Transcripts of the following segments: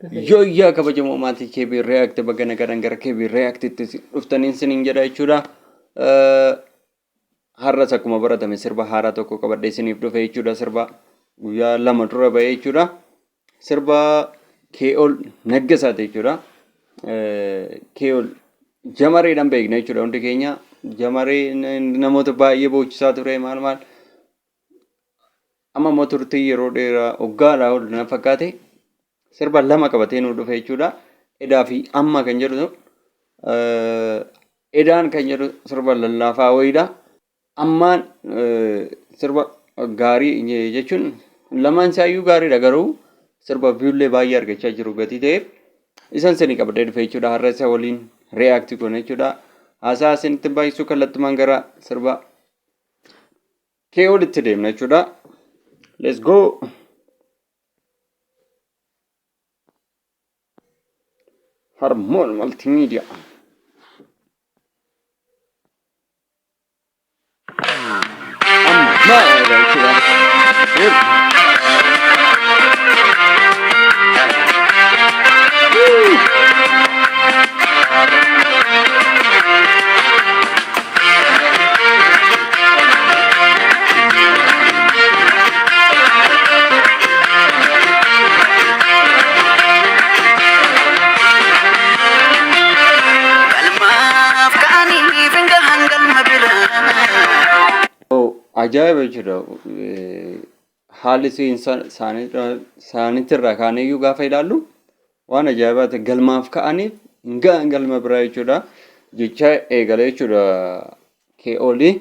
Yooyyaa kabajamoo maatii KB React baga nagadhaan gara KB Reactitti dhuftaniin siniin jedha jechuudha. Har'as akkuma baratame sirba haaraa tokko qabadhee isiniif dhufe jechuudha. Sirba guyyaa 2 dura ba'e jechuudha. Sirba Kee'ol Naggasaati jechuudha. Kee'ol jamareedhaan beekna jechuudha hundi keenya. Jamaree namoota baay'ee boochisaa ture maal maal. Amma immoo turtii yeroo dheeraa waggaadhaa ol na fakkaate sirba 2 qabatee nu dhufe jechuudha. Edaa fi amma kan jedhu edaan kan jedhu sirba lallaafaa wayiidha. Ammaan sirba gaarii jechuun lamaan isaayyuu gaariidha garuu sirba viewllee baay'ee argachaa jiru gatii ta'eef isan sini qabadhee dhufe jechuudha. Har'a isa waliin react goona jechuudha. Haasaa isinitti baay'isuu kallattumaan gara sirba kee olitti deemna jechuudha. Let's go! Harmoon Multimedia. Amma jechuudha. Galmaaf ka'anii fingahan galma biraa. Ajaa'iba jechuudha. Haalli seensa isaaniitirraa kaaneeyyuu gaafa ilaallu waan ajaa'ibaati. Galmaaf ka'aniif hin ga'an galma biraa jechuudha. Jecha eegale jechuudha kee'oolii.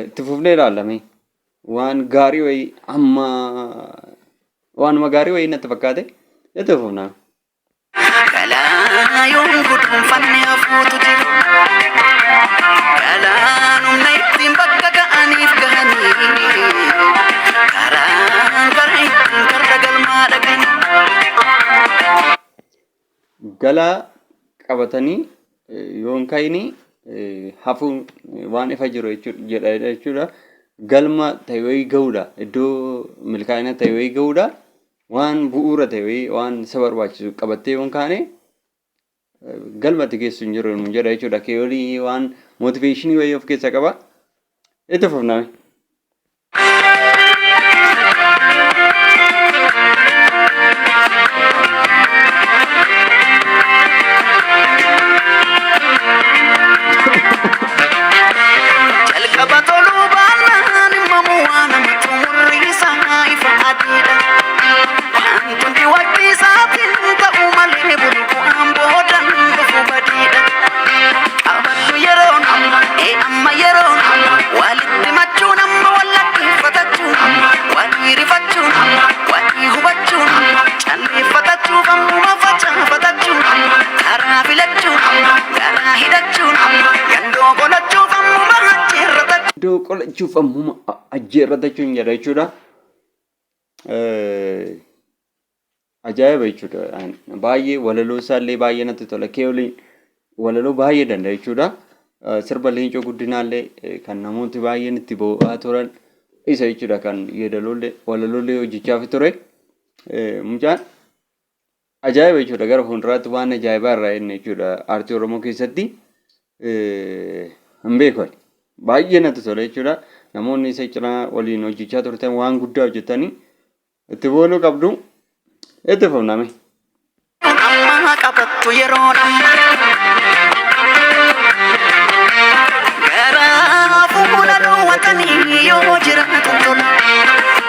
Itti fufnee ilaallame. Waan gaarii wayii amma waanuma gaarii wayii natti fakkaate itti fufnaa. Galaa yoon guduunfanne hafuutu jira. Galaan humna ittiin bakka ga'aniif gahanii. Karaan karaa ittiin karra galmaa dhaqanii. Galaa qabatanii yoo hin ka'ini hafuun waan ifa jiru jedha jechuudha. Galma ta'e wayii ga'uudha. Iddoo milkaa'ina ta'e wayii ga'uudha. Waan bu'uura ta'e wayii waan isa barbaachisu qabattee yoo hin kaane galma itti geessu hin jiru nuun jedha jechuudha. Keeyolii waan mootiveeshinii wayii of keessaa qaba. Itti fufname. Jalqaba toluu baannaan himamu waa nama xumurri isaa ifa adiidha. Wanti hundi waqtii isaatiin ta'u malee bulu bu'aan boodan dhufu badiidha. Qabadhu yeroon amma ee amma yeroon amma walitti machuun amma wal dhaggeeffatachuun amma walii rifachuun amma walii hubachuun amma calleeffatachuuf ammuma facaafatachuun amma karaa filachuun amma garaa hidhachuun amma yandoo qolachuuf ammuma ajjeerratachuun. Iddoo qolachuuf ammuma ajjeerratachuun jedha jechuudha. Ajaa'iba jechuudha. Baay'ee walaloo isaallee baay'ee natti tola. Keewliin walaloo baay'ee danda'a jechuudha. Sirba Leencoo Guddinaallee kan namooti baay'een itti boo'aa turan isa jechuudha kan yeedaloollee walaloollee hojjechaaf ture. Mucaan ajaa'iba jechuudha gara fuulduraatti waan ajaa'ibaa irraa eegna jechuudha aartii Oromoo keessatti hin beeku ani. Baay'ee natti tola jechuudha. Namoonni isa cinaa waliin hojjechaa turtan waan guddaa hojjetanii itti boonuu qabdu. Itti fufname. Amma qabattu yeroon amma. Garaa fuula dhoowwatanii yoo jiraatan tola.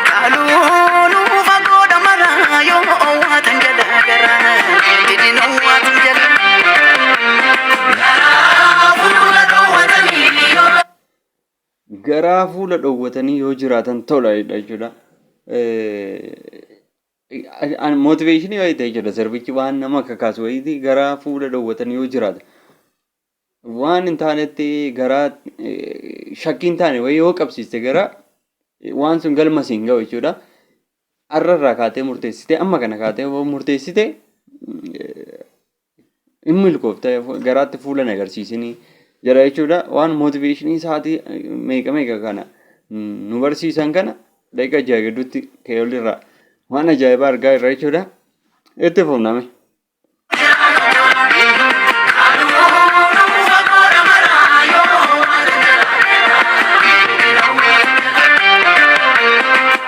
Kaaluun fagoodha maraa yoo owwaatan jala garaa. Didin owwaatan jala. Garaa fuula dhoowwatanii yoo. Garaa fuula dhoowwatanii yoo jiraatan tola jechuudha. Mootiveeshinii wayii ta'e jechuudha. Sirbichi waan nama kakaasu wayiiti garaa fuula dhoowwatanii yoo jiraatan. Waan hin taanetti garaa shakkii hin taane wayii yoo qabsiiste garaa waan sun galma siin ga'u jechuudha. Har'a irraa kaatee murteessite amma kana kaatee yoo murteessite hin milkoofta garaatti fuula hin agarsiisinii jedha jechuudha. Waan mootiveeshinii isaatii meeqa meeqa kana nu barsiisan kana daqiiqa 6 gidduutti keeyolli irraa waan ajaa'ibaa argaa jirra jechuudha. Itti fufname.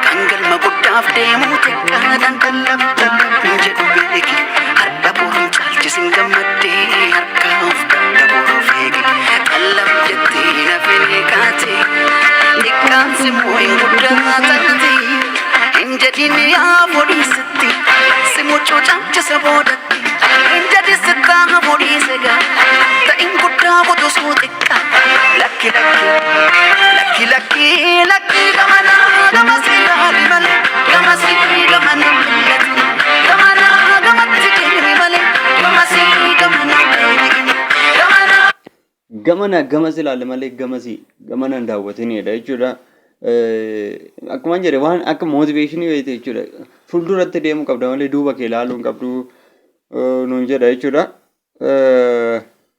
Kan galma guddaaf deemu xiqqaadhaan tallab tallab hin jedhu beeki. Har'a boruun caalchisin gammaddee harka of gadda boruuf eegi. Tallab jettee nafin kaate xiqqaan simmoo hin guddaa taate. Hin jedhin yaa fodhiisitti si mucuu caalchisa boodatti. Hin jedhin sittaa fodhiise gaa ta'in guddaa qotusuu xiqqaa. Lakki lakki lakki lakki lakki gamana gama si ilaali malee gama si gamana mul'atu gamana gamatti deemi malee gama si gamana deebi'in gamana. Gamana gamas ilaali malee gamasii gamana hin daawwatinidha jechuudha. Akkuma jedhe waan akka motivationii wayiiti jechuudha. Fuulduratti deemuu qabda malee duuba kee ilaaluu hin qabdu nuun jedha jechuudha.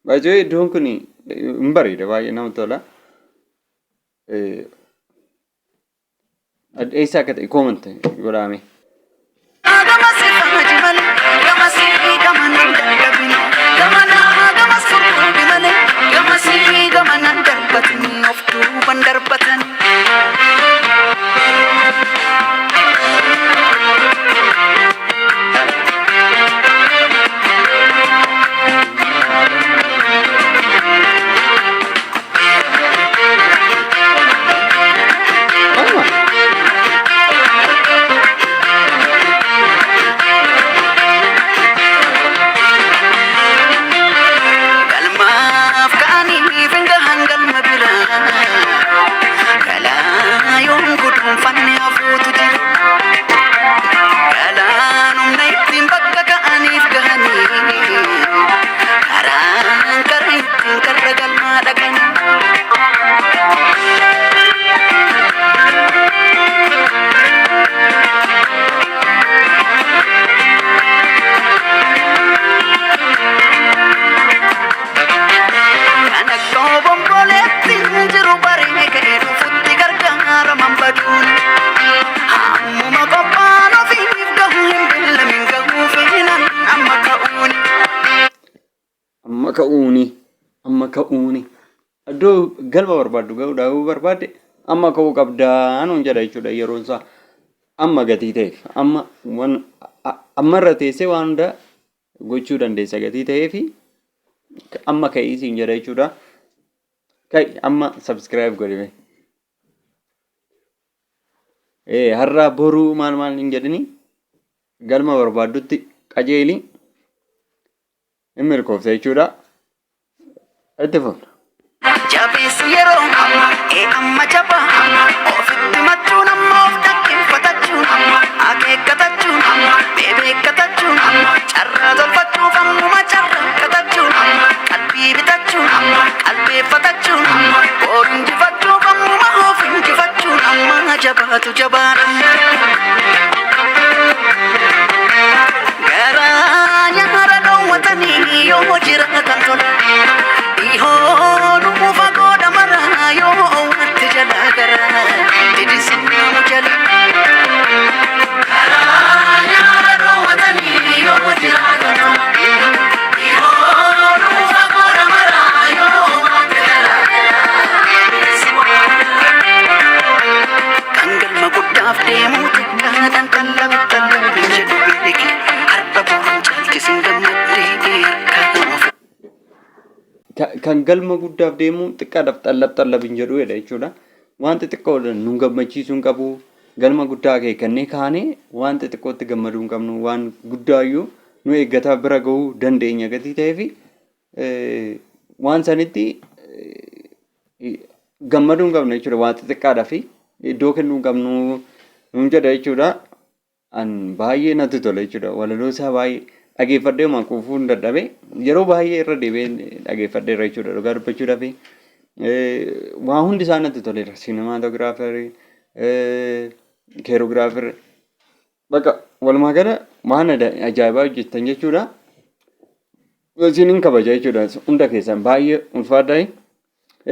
Baay'ee iddoon kun hin bareeda, baay'ee namatti tola. Eessa akka ta'e comment godhaame. Gama si faaji malee gama si gamana dadhabin gamana gama surruubi malee gama si gamana darbatin of duuban darbatan. Amma Galmaaf ka'aniif hin gahan galma biraa. Galaa yoon guduunfanne hafuutu jira. Galaan humna ittiin bakka ka'aniif gahanii. Karaan karra ittiin karra galmaa dhaqan. Kan akka obomboleetti jiru baree ka'ee dhufutti gargaaraman baduun. Ammuma qophaan ofiif gahu hin beellamin gahuu feenan amma ka'uun. Amma ka'uuni, amma ka'uuni, iddoo galma barbaaddu ga'uudhaa yoo barbaadde amma ka'uu qabdaa nuun jedha jechuudha. Yeroon isaa amma gatii ta'eef amma waan amma irra teessee waan hunda gochuu dandeessa gatii ta'eef amma ka'ii siin jedha jechuudha. Ka'i amma, subscribe godhime. Har'a boruu maal maal hin jedhini, galma barbaaddutti qajeeli, hin milkoofte jechuudha. Itti fufna. Jabeessi yeroo ee amma jaba ofitti machuun amma of dhaggeeffatachuun akeekkatachuun bebeekkatachuun carraa tolfachuuf ammuma carraaqqatachuun qalbii bitachuun qalbeeffatachuun boor injifachuuf ammuma of injifachuun amma jabaatu jabaan amma. Garaa nyaara dhoowwatanii yoo jiraatan tola. Dhihoon fagoo dhamaraa yoo owwatti jala garaa didisinnaamu jala. Garaa nyaara dhoowwatanii yoo jiraatan tola. Dhihoon fagoo dhamaraa yoo owwatti jala garaa didisinnaamu jala. Kan galma guddaaf deemu xiqqaadhaan tallab tallab hin jedhu beeki. Har'a boruun caalchisin gammaddee harka of. Kan galma guddaaf deemu xiqqaadhaaf xallab xallab hin jedhu jedha jechuudha. Waan xixiqqoodhaan nu gammachiisuu hin qabu. Galma guddaa akeekkannee kaanee waan xixiqqootti gammaduu hin qabnu. Waan guddaayyuu nu eeggataa bira gahuu dandeenya gatii ta'eefi waan sanitti gammaduu hin qabnu jechuudha. Waan xixiqqaadhaa fi iddoo kennuu hin qabnu nuun jedha jechuudha. An baay'ee natti tola jechuudha. Walaloo isaa baay'ee dhageeffadhee homaa quufuu hin dadhabe. Yeroo baay'ee irra deebi'ee dhageeffadheera jechuudha. Dhugaa dubbachuudhaaf waa hundi isaa natti toleera. Cinematographerii, choreographerii. Bakka walumaa gala waan ajaa'ibaa hojjettan jechuudha. Isinin kabaja jechuudha. Hunda keessan baay'ee ulfaadhaa,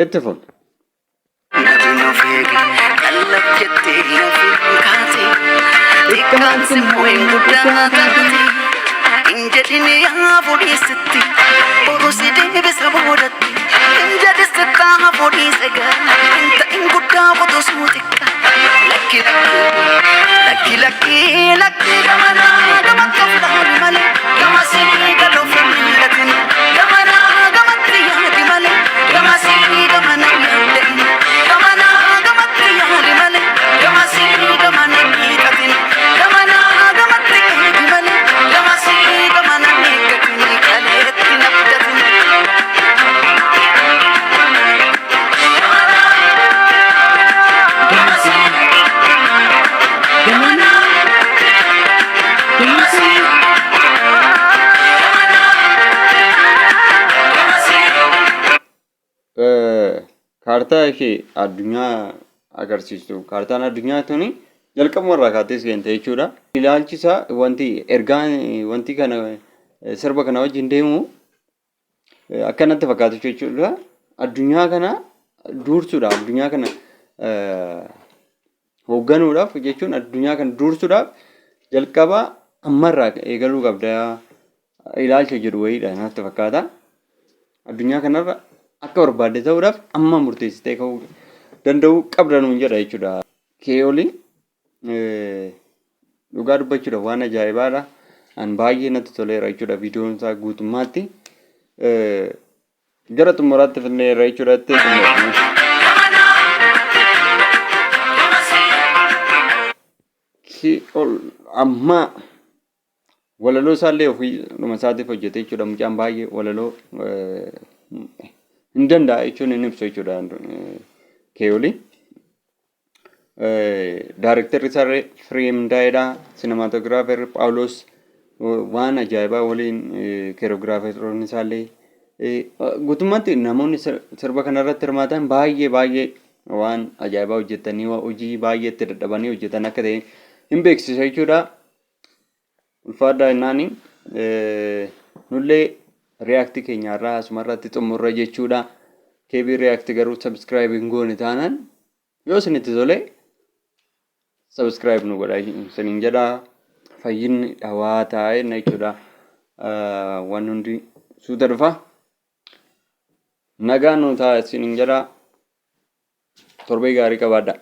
itti fufna. Nabiin of eegi qallab jettee nafiin kaate xiqqaan simmoo hin guddaa taate. Hin jedhini yaa fuudhii boru si deebisa boodatti. Hin jedhi sittaa fuudhii segaa, hin ta'in guddaa qutusuu xiqqaa. Lakki lakki lakki lakki lakki gamanaa gamatti of laali malee gama sii galuuf hin mil'atin. Gamanaa gamatti yaadi malee gama sii gamana yaada'in. Gamanaa gamatti yaadi malee gama sii gamana miidhatin. Gamanaa gamatti eegi malee gama sii gamana eeggatin. Kaleetti nabdatin. Kaartaa ishee addunyaa agarsiistu. Kaartaan addunyaa tuni jalqabuma irraa kaatee seente jechuudha. Ilaalchi isaa wanti ergaan wanti kana sirba kana wajjin deemu akkanatti fakkaatu jechuudha. Addunyaa kana duursuudha. Addunyaa kana hoogganuudhaaf jechuun addunyaa kana duursuudhaaf jalqaba ammarraa eegaluu qabda ilaalcha jedhu wayiidha natti fakkaata. Addunyaa kanarra akka barbaadde ta'uudhaaf amma murteessitee ka'uu danda'uu qabda nuun jedha jechuudha. Keeyooliin dhugaa dubbachuudhaaf waan ajaa'ibaadha. An baay'ee natti toleera jechuudha viidiyoon isaa guutummaatti. Gara xumuraatti finneerra jechuudha itti xumurame. Ol ammaa walaloo isaallee ofiidhuma isaatiif hojjete jechuudha. Mucaan baay'ee walaloo hin danda'a jechuun hin ibsu jechuudha keeyolii. Daarektarri isaa Fireem Daayidha. Sineemaatogiraaferri Phaawulos waan ajaa'ibaa waliin keerogiraaferoonni isaallee guutummaatti namoonni sirba kanarratti hirmaatan baay'ee baay'ee waan ajaa'ibaa hojjetanii hojii baay'ee itti dadhabanii hojjetan akka ta'e hin beeksisa jechuudha. Ulfaadhaa jennaani nullee react keenya irraa asumarratti xumurra jechuudha. KB react garuu subscribe hin goone taanaan yoo isinitti tole subscribe nu godha isiniin jedha. Fayyinni dhawaa taa'ee jechuudha. Waan hundi suuta dhufa. Nagaan nu ta'a isiniin jedha. Torbee gaarii qabaadhaa.